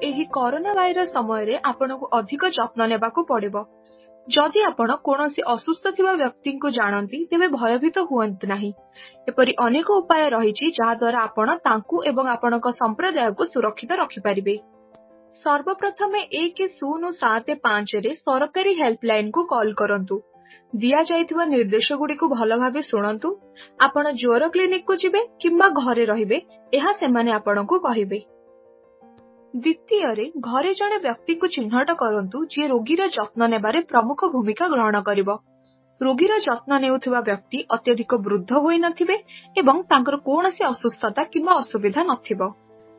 ଏହି corona virus ସମୟରେ ଆପଣଙ୍କୁ ଅଧିକ ଯତ୍ନ ନେବାକୁ ପଡ଼ିବ। ଯଦି ଆପଣ କୌଣସି ଅସୁସ୍ଥ ଥିବା ବ୍ୟକ୍ତିଙ୍କୁ ଜାଣନ୍ତି, ତେବେ ଭୟଭୀତ ହୁଅନ୍ତୁ ନାହିଁ। ଏପରି ଅନେକ ଉପାୟ ରହିଛି ଯାହାଦ୍ୱାରା ଆପଣ ତାଙ୍କୁ ଏବଂ ଆପଣଙ୍କ ସମ୍ପ୍ରଦାୟକୁ ସୁରକ୍ଷିତ ରଖିପାରିବେ। ସର୍ବପ୍ରଥମେ 1075ରେ ସରକାରୀ ହେଲ୍ପଲାଇନକୁ କଲ୍ କରନ୍ତୁ। ଦିଆଯାଇଥିବା ନିର୍ଦ୍ଦେଶଗୁଡ଼ିକୁ ଭଲ ଭାବେ ଶୁଣନ୍ତୁ। ଆପଣ ଜ୍ୱର କ୍ଲିନିକକୁ ଯିବେ କିମ୍ବା ଘରେ ରହିବେ, ଏହା ସେମାନେ ଆପଣଙ୍କୁ କହିବେ। ଦ୍ୱିତୀୟରେ, ଘରେ ଜଣେ ବ୍ୟକ୍ତିଙ୍କୁ ଚିହ୍ନଟ କରନ୍ତୁ ଯିଏ ରୋଗୀର ଯତ୍ନ ନେବାରେ ପ୍ରମୁଖ ଭୂମିକା ଗ୍ରହଣ କରିବ। ରୋଗୀର ଯତ୍ନ ନେଉଥିବା ବ୍ୟକ୍ତି ଅତ୍ୟଧିକ ବୃଦ୍ଧ ହୋଇନଥିବେ ଏବଂ ତାଙ୍କର କୌଣସି ଅସୁସ୍ଥତା କିମ୍ବା ଅସୁବିଧା ନଥିବ।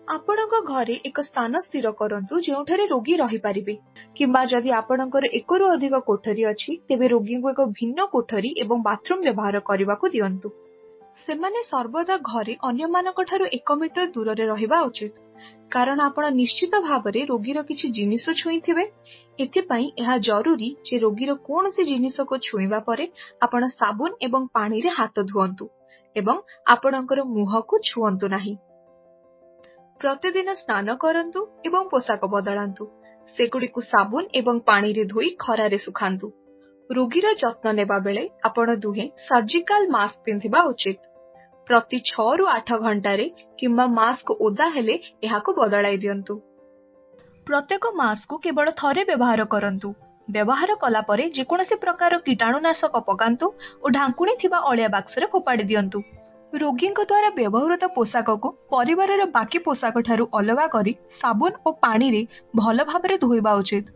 ଆପଣଙ୍କ ଘରେ ଏକ ସ୍ଥାନ ସ୍ଥିର କରନ୍ତୁ ଯେଉଁଠାରେ ରୋଗୀ ରହିପାରିବେ, କିମ୍ବା ଯଦି ଆପଣଙ୍କର ଏକରୁ ଅଧିକ କୋଠରୀ ଅଛି, ତେବେ ରୋଗୀଙ୍କୁ ଏକ ଭିନ୍ନ କୋଠରୀ ଏବଂ ବାଥରୁମ ବ୍ୟବହାର କରିବାକୁ ଦିଅନ୍ତୁ। ସେମାନେ ସର୍ବଦା ଘରେ ଅନ୍ୟମାନଙ୍କଠାରୁ 1 ମିଟର ଦୂରରେ ରହିବା ଉଚିତ, କାରଣ ଆପଣ ନିଶ୍ଚିତ ଭାବରେ ରୋଗୀର କିଛି ଜିନିଷ ଛୁଇଁଥିବେ। ଏଥିପାଇଁ ଏହା ଜରୁରୀ ଯେ ରୋଗୀର କୌଣସି ଜିନିଷକୁ ଛୁଇଁବା ପରେ ଆପଣ ସାବୁନ ଏବଂ ପାଣିରେ ହାତ ଧୁଅନ୍ତୁ ଏବଂ ଆପଣଙ୍କର ମୁହଁକୁ ଛୁଅନ୍ତୁ ନାହିଁ। ପ୍ରତିଦିନ ସ୍ନାନ କରନ୍ତୁ ଏବଂ ପୋଷାକ ବଦଳାନ୍ତୁ। ସେଗୁଡ଼ିକୁ ସାବୁନ ଏବଂ ପାଣିରେ ଧୋଇ ଖରାରେ ଶୁଖାନ୍ତୁ। ରୋଗୀର ଯତ୍ନ ନେବା ବେଳେ ଆପଣ ଦୁହେଁ ସର୍ଜିକାଲ ମାସ୍କ ପିନ୍ଧିବା ଉଚିତ। ପ୍ରତି 6ରୁ 8 ଘଣ୍ଟାରେ କିମ୍ବା ମାସ୍କ ଓଦା ହେଲେ ଏହାକୁ ବଦଳାଇ ଦିଅନ୍ତୁ। ପ୍ରତ୍ୟେକ ମାସ୍କକୁ କେବଳ ଥରେ ବ୍ୟବହାର କରନ୍ତୁ। ବ୍ୟବହାର କଲା ପରେ ଯେକୌଣସି ପ୍ରକାର କୀଟାଣୁନାଶକ ପକାନ୍ତୁ ଓ ଢାଙ୍କୁଣୀ ଥିବା ଅଳିଆ ବାକ୍ସରେ ଫୋପାଡ଼ି ଦିଅନ୍ତୁ। ରୋଗୀଙ୍କ ଦ୍ୱାରା ବ୍ୟବହୃତ ପୋଷାକକୁ ପରିବାରର ବାକି ପୋଷାକଠାରୁ ଅଲଗା କରି ସାବୁନ ଓ ପାଣିରେ ଭଲ ଭାବରେ ଧୋଇବା ଉଚିତ।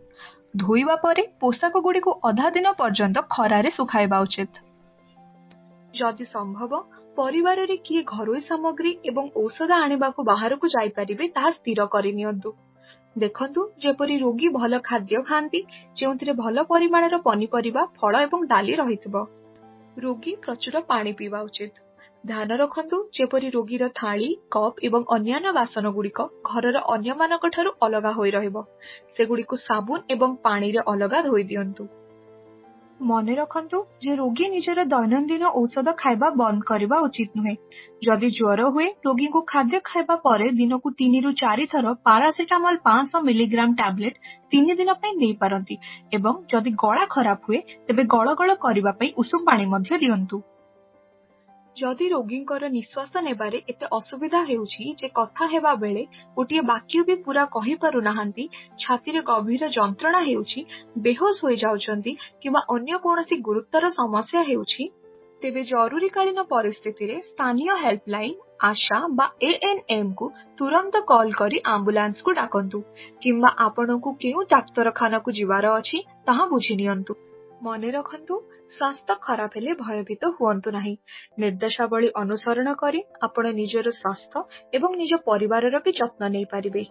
ଧୋଇବା ପରେ ପୋଷାକଗୁଡ଼ିକୁ ଅଧା ଦିନ ପର୍ଯ୍ୟନ୍ତ ଖରାରେ ଶୁଖାଇବା ଉଚିତ। ଯଦି ସମ୍ଭବ, ପରିବାରରେ କିଏ ଘରୋଇ ସାମଗ୍ରୀ ଏବଂ ଔଷଧ ଆଣିବାକୁ ବାହାରକୁ ଯାଇପାରିବେ ତାହା ସ୍ଥିର କରିନିଅନ୍ତୁ। ଦେଖନ୍ତୁ ଯେପରି ରୋଗୀ ଭଲ ଖାଦ୍ୟ ଖାଆନ୍ତି, ଯେଉଁଥିରେ ଭଲ ପରିମାଣର ପନିପରିବା, ଫଳ ଏବଂ ଡାଲି ରହିଥିବ। ରୋଗୀ ପ୍ରଚୁର ପାଣି ପିଇବା ଉଚିତ। ଧ୍ୟାନ ରଖନ୍ତୁ ଯେପରି ରୋଗୀର ଥାଳି, କପ୍ ଏବଂ ଅନ୍ୟାନ୍ୟ ବାସନଗୁଡ଼ିକ ଘରର ଅନ୍ୟମାନଙ୍କଠାରୁ ଅଲଗା ହୋଇ ରହିବ। ସେଗୁଡ଼ିକୁ ସାବୁନ ଏବଂ ପାଣିରେ ଅଲଗା ଧୋଇ ଦିଅନ୍ତୁ। ମନେ ରଖନ୍ତୁ ଯେ ରୋଗୀ ନିଜର ଦୈନନ୍ଦିନ ଔଷଧ ଖାଇବା ବନ୍ଦ କରିବା ଉଚିତ ନୁହେଁ। ଯଦି ଜ୍ୱର ହୁଏ, ରୋଗୀଙ୍କୁ ଖାଦ୍ୟ ଖାଇବା ପରେ ଦିନକୁ 3ରୁ 4 ଥର ପାରାସିଟାମଲ 500 ମିଲିଗ୍ରାମ ଟ୍ୟାବଲେଟ 3 ଦିନ ପାଇଁ ଦେଇପାରନ୍ତି ଏବଂ ଯଦି ଗଳା ଖରାପ ହୁଏ, ତେବେ ଗଳଗଳ କରିବା ପାଇଁ ଉଷୁମ ପାଣି ମଧ୍ୟ ଦିଅନ୍ତୁ। ଯଦି ରୋଗୀଙ୍କର ନିଶ୍ୱାସ ନେବାରେ ଏତେ ଅସୁବିଧା ହେଉଛି ଯେ କଥା ହେବା ବେଳେ ଗୋଟିଏ ବାକ୍ୟ ବି ପୂରା କହିପାରୁନାହାନ୍ତି, ଛାତିରେ ଗଭୀର ଯନ୍ତ୍ରଣା ହେଉଛି, ବେହୋସ ହୋଇଯାଉଛନ୍ତି କିମ୍ବା ଅନ୍ୟ କୌଣସି ଗୁରୁତର ସମସ୍ୟା ହେଉଛି, ତେବେ ଜରୁରୀକାଳୀନ ପରିସ୍ଥିତିରେ ସ୍ଥାନୀୟ ହେଲ୍ପଲାଇନ, ଆଶା ବା ଏଏନଏମ୍ କୁ ତୁରନ୍ତ କଲ୍ କରି ଆମ୍ବୁଲାନ୍ସକୁ ଡାକନ୍ତୁ କିମ୍ବା ଆପଣଙ୍କୁ କେଉଁ ଡାକ୍ତରଖାନାକୁ ଯିବାର ଅଛି ତାହା ବୁଝି ନିଅନ୍ତୁ। ମନେ ରଖନ୍ତୁ, ସ୍ୱାସ୍ଥ୍ୟ ଖରାପ ହେଲେ ଭୟଭୀତ ହୁଅନ୍ତୁ ନାହିଁ। ନିର୍ଦ୍ଦେଶାବଳୀ ଅନୁସରଣ କରି ଆପଣ ନିଜର ସ୍ୱାସ୍ଥ୍ୟ ଏବଂ ନିଜ ପରିବାରର ବି ଯତ୍ନ ନେଇପାରିବେ।